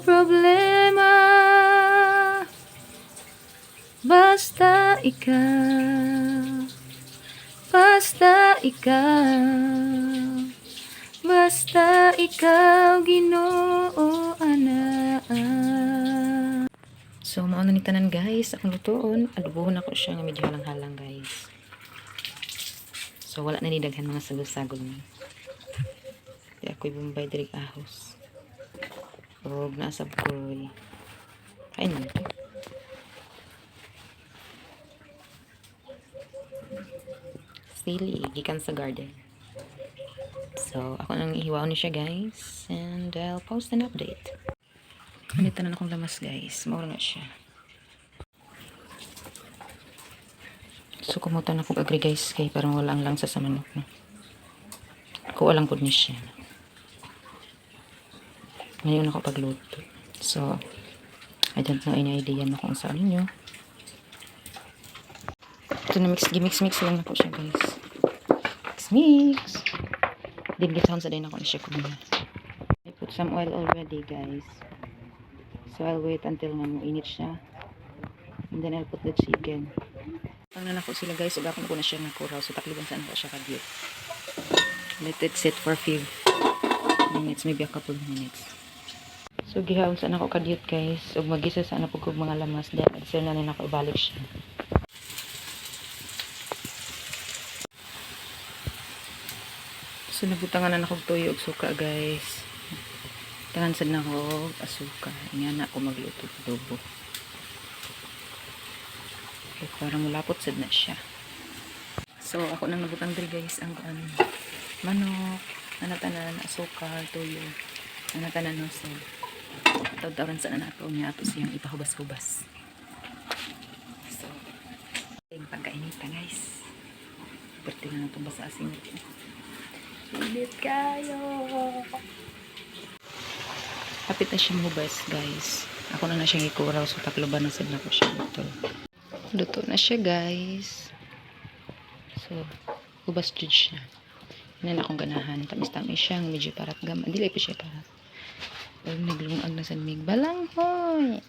Problema. Basta ikaw, basta ikaw, basta ikaw, Ginoo, ana. So, mao na ni tanan, guys. Akong lutuon. Adobohon ako siya nga medyo halang-halang, guys. So, wala na ni daghan mga sagol-sagol ni. Di ako'y Bombay diri ahos. Og naasab ko'y ay naman to. Sili, gikan sa garden. So, ako nang ihiwaon ni siya, guys. And I'll post an update. Ano tanan akong lamas, guys. Mao na siya. So, kumutan ako agree, guys, kay parang wala ang langsa sa manok. No? Ako lang po ni siya. Ngayon ako pagluto. So, I don't know any idea na kung saan ninyo. Ito na mix, mix mix lang na po siya, guys. Mix mix. Din gitawon sa din ako ni siya kumina. I put some oil already, guys. So I'll wait until nga init siya. And then I'll put the chicken. Ang na nako sila, guys, ug ako na ko na siya nga kuraw. So takliban sa nako siya kadyot. Let it sit for few minutes, maybe a couple of minutes. So gihaon sa nako kadyot, guys, ug magisa sa na pud kog mga lamas, then sir na ni nako ibalik siya. So nabutangan na nako og tuyo og suka, guys. Tangan sad nako og asukar. Nga na ako magluto og adobo. Okay, para mulapot sad na siya. So ako nang nabutang diri, guys, ang ano, manok, ana tanan, asukar, tuyo, ana tanan, no. So tawd-tawran sa na nato niya ato siyang ipahubas-hubas. So, yung pagkainita, guys. Perti na itong basa asin. Init kayo. Hapit na siya mahubas, guys. Ako na na siyang ikuraw. So, takloban na sad na ko siya dito. Luto na siya, guys. So, hubas jud siya. Yan na akong ganahan. Tamis-tamis siya. Medyo parat gama. Dili pa siya parat. Pero naglungag na sa mig. Balanghoy!